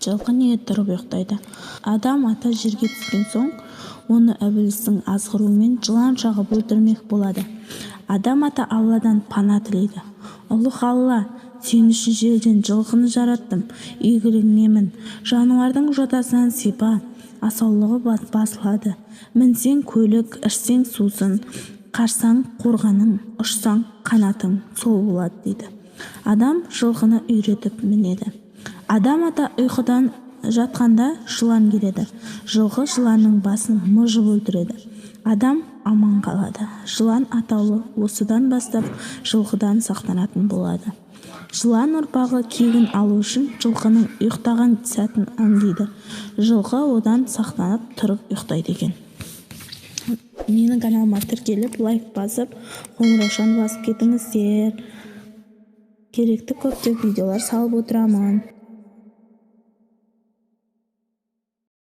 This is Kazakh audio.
Жылқы неге тұрып ұйықтайды? Адам ата жерге түскен соң, оны ібілістің азғыруымен жылан шағып өлтірмек болады. Адам ата Алладан пана тілейді. Ұлық Алла, сен үшін жерден жылқыны жараттым, игілігіңе мін. Жануардың жотасынан сипа, асаулығы басылады. Мінсең көлік, ішсең сусын, қашсаң қорғаның, ұшсаң қанатың сол болады дейді. Адам жылқыны үйретіп мінеді. Адам ата ұйқыдан жатқанда жылан келеді. Жылқы жыланның басын мыжып өлтіреді. Адам аман қалады. Жылан атаулы осыдан бастап жылқыдан сақтанатын болады. Жылан ұрпағы кегін алу үшін жылқының ұйықтаған сәтін аңдиды. Жылқы одан сақтанып тұрып ұйықтайды екен. Менің каналыма тіркеліп, лайк басып, қоңыраушаны басып кетіңіздер. Керекті көптеп видеолар салып отырамын.